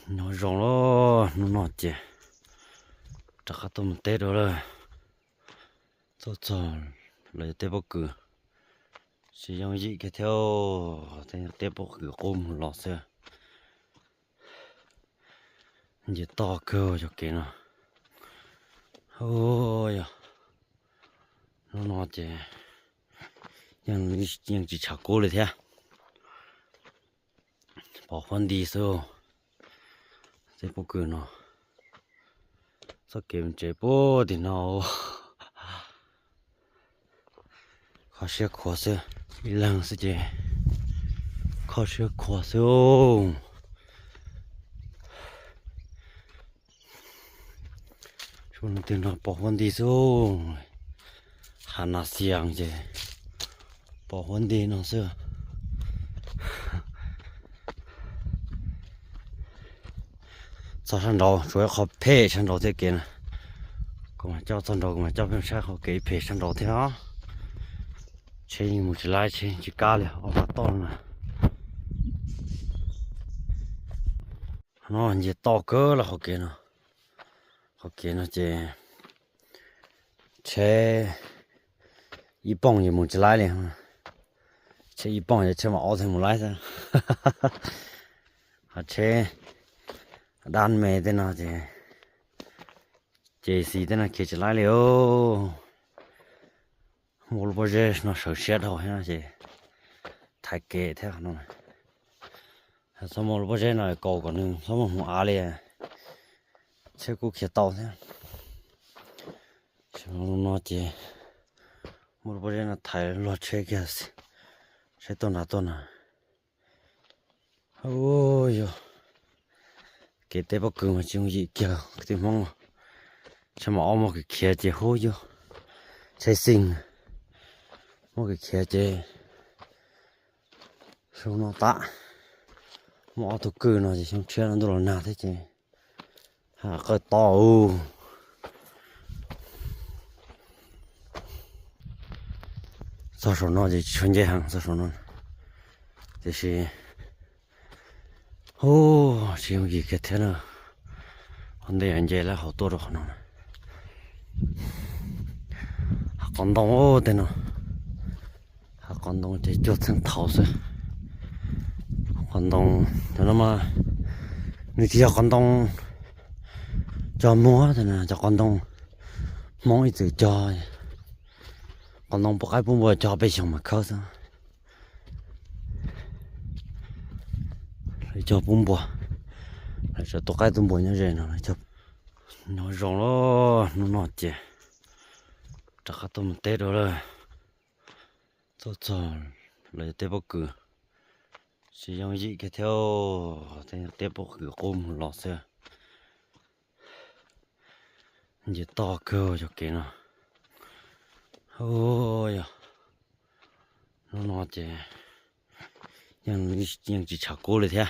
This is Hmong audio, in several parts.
Nyob zoo lauj, hnub no ces rov qab tuaj mus teb dua lawm. Tuaj txog lawv tej pob kws, tsis yooj yim kiag thiab, tej pob kws qub mus los xwb. Nce toj kawg cov kev no. Yog hnub no ces yeej tsis tshav kub li thiab. Pom huab nti xwb. Tej pob kws no, txoj kev mus tsev puag tim no. Kho siab khuav xwb, ib leeg xwb ces kho siab khuav xwb. Tim no pom huab nti xwb. Hav Nas Xias ces pom huab nti no xwb. Txog sab nraud, tsuas ib qho phem sab nraud thiab kev na. Kuv mam coj txog nraud, kuv mam coj peb saib qhov kev phem sab nraud thiab. Tsheb yeej mus tsis laib, tsheb yeej tsis kam li, ob peb toj na. No nce toj kawg los qhov kev no. Qhov kev no ces tsheb ib pooj ces mus tsis laib li. Tsheb ib pooj ces tsheb mam ob thiaj mus laib xwb. Ho tsheb dab me tej no ces, ces xis tej no khiav tsis laib li os. Muaj lub pob zeb no sawv siab dhau thiab ces thaiv kev thiab no. Txhob muaj lub pob zeb no kaus kom nws txhob muaj hmoov av li, tsheb kuj khiav tau thiab. No ces muaj lub pob zeb no thaiv luag tsheb kiag, tsheb tuaj nrad tuaj na. Yog kev teb pob kws mas tsis yooj yim kiag kwv tij Hmoob. Tsheb mam ob muaj kev khiav ces hub yug, tsheb xis muaj kev khiav ces zoo no tas. Muaj ob tug kwj no ces xyoo tshiab no ntuj los nag thiab ces ha qawj to. Txog saum no ces tsis tshua nce heev txog saum no, tiam sis hu tsis yooj yim kiag thiab na. Qhov ntej nce lawm hauv tuaj rau qhov no, hav qhov ntoo tej no. Hav qhov ntoo ces cuag txheej thaum xwb. Qhov ntoo cov no mas nws tsis yog qhov ntoo cog muag, cov qhov ntoo Hmoob ib txwm cog, qhov ntoo pub qaib pub npua cog peb xyoos mas khawb xwb. Cog pub npua, lawv tseem tua qaib tua npua nyob ze no. Nyob zoo lauj, hnub no ces rov qab tuaj mus teb dua lawm. Tuaj txog lawv tej pob kws, tsis yooj yim kiag thiab, tej pob kws qub mus los xwb. Nce toj kawg cov kev no. Yog hnub no ces yeej tsis tshav kub li thiab.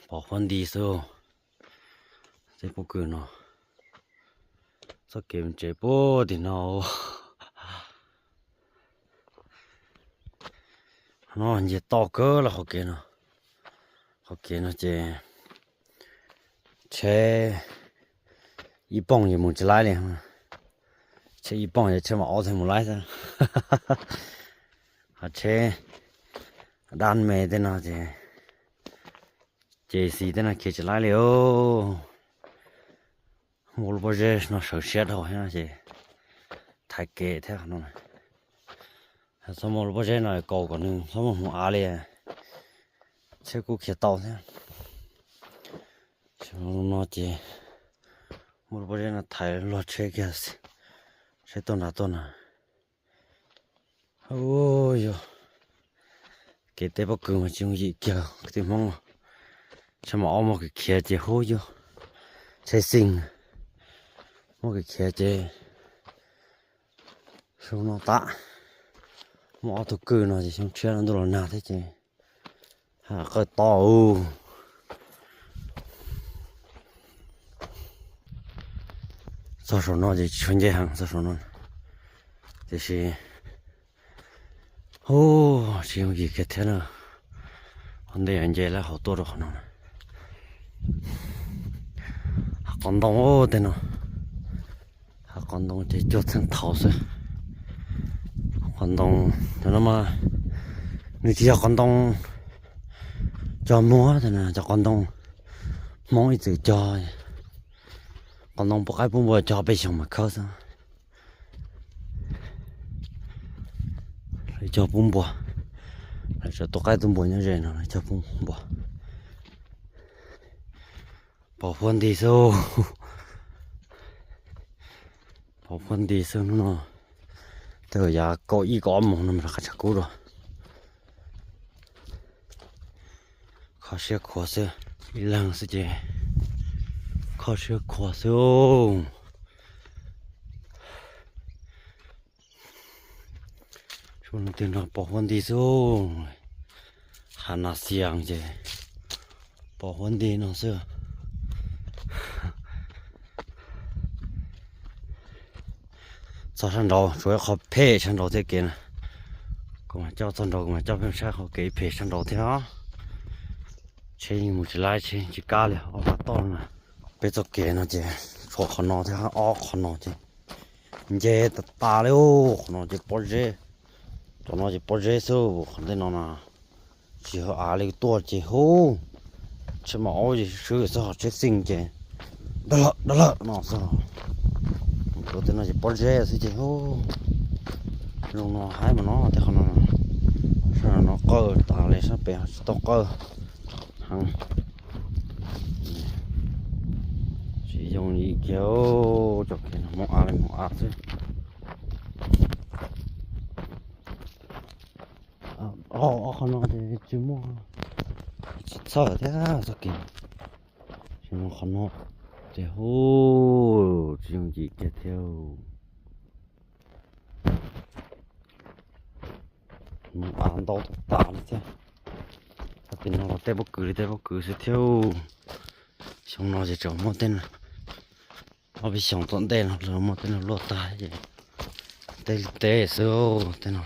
Pom huab nti xwb. Tej pob kws no, txoj kev mus tsev puag tim no. No nce toj kawg los qhov kev no. Qhov kev no ces tsheb ib pooj ces mus tsis laib li. Tsheb ib pooj ces tsheb mam ob thiaj mus laib xwb. Ho tsheb dab me tej no ces, ces xis tej no khiav tsis laib li os. Muaj lub pob zeb no sawv siab dhau thiab ces thaiv kev thiab no. Txhob muaj lub pob zeb no kaus kom nws txhob muaj hmoov av li, tsheb kuj khiav tau thiab. No ces muaj lub pob zeb no thaiv luag tsheb kiag, tsheb tuaj nrad tuaj na. Yog kev teb pob kws mas tsis yooj yim kiag kwv tij Hmoob. Tsheb mam ob muaj kev khiav ces hub yug, tsheb xis muaj kev khiav ces zoo no tas. Muaj ob tug kwj no ces xyoo tshiab no ntuj los nag thiab ces ha qawj to. Txog saum no ces tsis tshua nce heev txog saum no, tiam sis hu tsis yooj yim kiag thiab na. Ntej nce lawm hauv tuaj rau qhov no. Hav qhov ntoo tej no, hav qhov ntoo ces cuag txheej thaum xwb. Qhov ntoo cov no mas nws tsis yog qhov ntoo cog muag, cov qhov ntoo Hmoob ib txwm cog, qhov ntoo pub qaib pub npua cog peb xyoos mas khawb xwb. Lawv cog pub npua, lawv tseem tua qaib tua npua nyob ze no lawv cog pub npua. Pos huab nti xwb, pos huab nti xwb hnub no. Tej yav kaum ib kaum ob moos no mas rov qab tshav kub dua. Kho siab khuav xwb, ib leeg xwb ces kho siab khuav xwb. Suav no twg no pos huab nti xwb, hav nas xias ces pos huab nti no xwb. Txog sab nraud, tsuas ib qho phem sab nraud thiab kev na. Kuv mam coj txog nraud kuv mam coj peb saib qhov kev phem sab nraud thiab. Tsheb yeej mus tsis laib, tsheb tsis kam li ob pab toj na. Peb txoj kev no ces tshuav qhov no thiab ob qhov no ces nce tas tas li. Qhov no ces pob zeb, cov no ces pob zeb xwb. Qhov ntej no na tsis yog av li tuaj ces hu, tsheb mam aub swb xwb, ho tsheb xeej ces dab lawm dab lawm no xwb. Tus tej no ces pob zeb xwb ces hu, zoo no haib mas no tej qhov no, sab no qawj tas li, sab pem tsis tau qawj heev. Tsis yooj yim kiag, cov kev no hmoov av li hmoov av xwb. Ob qhov no ces tsis muaj, tsis txhawj thiab txoj kev. Tsis muaj qhov no ces hu, tsis yooj yim kiag thiab. Hmoov av ntau tas tas li thiab. Tej no los tej pob kws li tej pob kws xwb thiab. Xyoo no ces tseem muaj tej, ob peb xyoos tom ntej no lawv muaj tej no luaj tag ces tej li teb xwb tej no.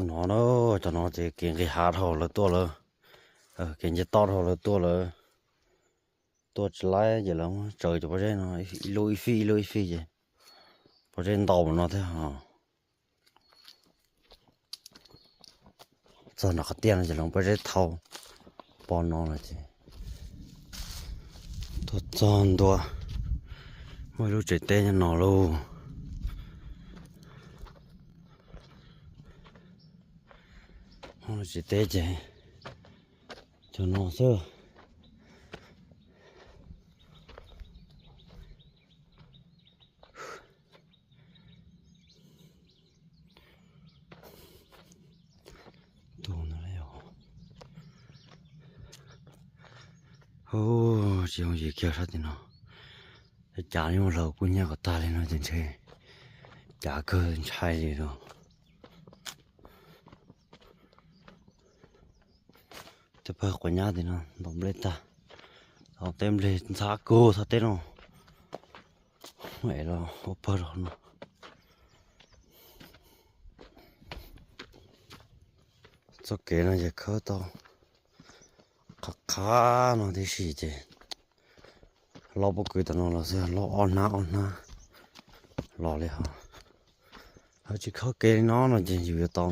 No na, cov no ces kev nqis hav dhau lawv tuaj lawm, kev nce toj dhau lawv tuaj lawm. Tuaj tsis laib ces lawv muab tsaws cov pob zeb no ib lub ib fij ib lub ib fij ces pob zeb ntau no thiab os. Txog nram qhov tiaj no ces lawv pob zeb thau pov no lawm ces tuaj txog ntua, muaj ib lub tsev teb nyob no lauj. Tsev teb ces cov no xwb. Tus no, hu, tsis yooj yim kiag sab tim no. Cav nyuj laus kuj nyiaj kom tag li no ces ntshe cav kawg ntshai li los. Tej pawg quav nyab tim no ntaus nplej tag, tau teb nplej ntxhab kawg txog teb no. Es los ua pawg rau no. Txoj kev no ces khawb tau qhov qab no tib si ces laub pob kws tam no los xwb, laub ob hnab ob hnab los li hos. Ho tsis khawb kev li no no ces yus yuav tau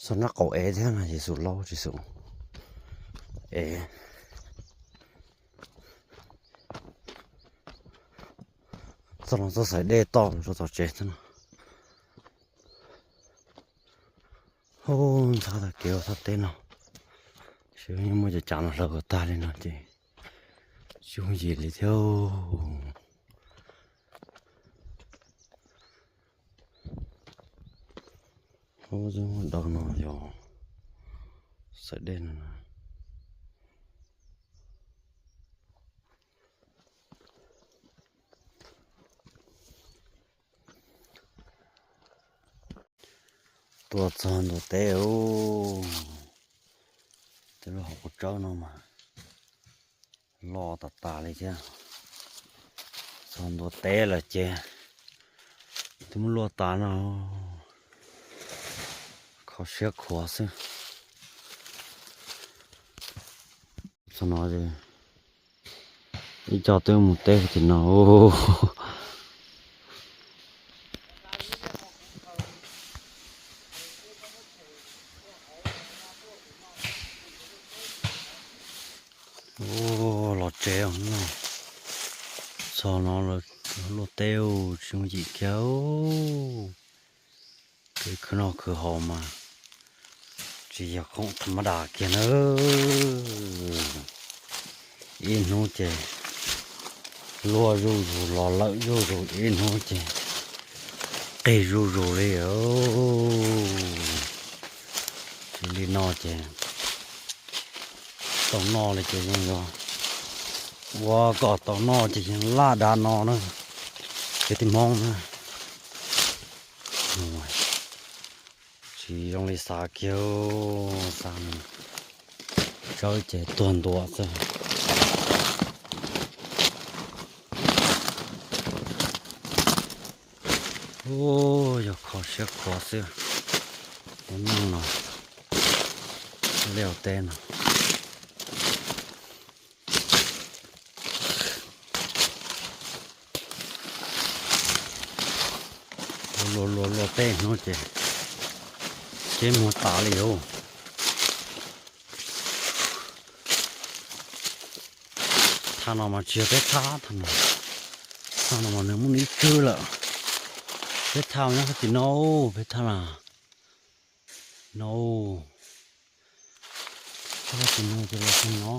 xov nab qaum ev thiab no ces xum laub tsis xum ev. Txoj no txoj xaiv dej toj rau tom tsev thiab no. Hu, ntxhab tag kev ua txog teb no, tsis yeej muaj cov cav no hlawv kom tag li no ces tsis yooj yim li thiab. Hu, txoj dau no yog xaiv dej no. Tuaj txog ntua teb, tej lub hauv paus tsawb no mas loj tas tas li thiab. Luaj teb lawm ces twb muab luaj tas no, kho siab khuav xwb. Txog no ib co twb mus teb tim no. Los tsev no, txog no luaj teb tsis yooj yim kiag. Kev khwv noj khwv haus mas tsis yog khoom tham ma das kiag na. Ib hnub ces luaj zuj zus, los lawm zuj zus, ib hnub ces qig zuj zus li. Tsis li no ces tau noj li ces yeej yog, ua kom tau noj ces yeej laj dav no na, kwv tij Hmoob na. Tsis zoo li xav kiag, xav mus tsawb ces tuag ntua xwb. Ub, yog kho siab khuav xwb. Ua neej no, liaj teb no, luaj luaj luaj teb hnub ces ceb muag tas li os. Thaj no mas tsis yog peb thaj, thaj no, thaj no mas nws muaj nws ib tswb lawm. Peb thaj nyob tim no, peb thaj na, no, thaj tim no ces los tim no,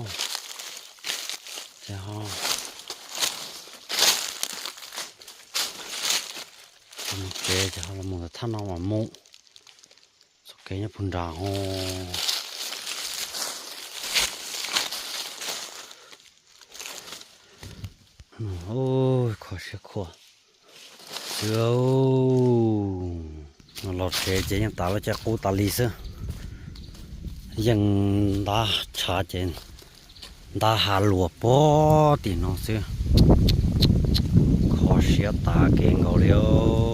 ces ho mus tsev ces ho los mus thaj no mas mus. Txoj kev nyob puag nram ho. Kho siab khuav xwb. Los tsev ces yeej tas lub caij qub tas li xwb. Yeej ntab tshav ces ntab hav luas puag tim no xwb. Kho siab tas kev nkaus li os.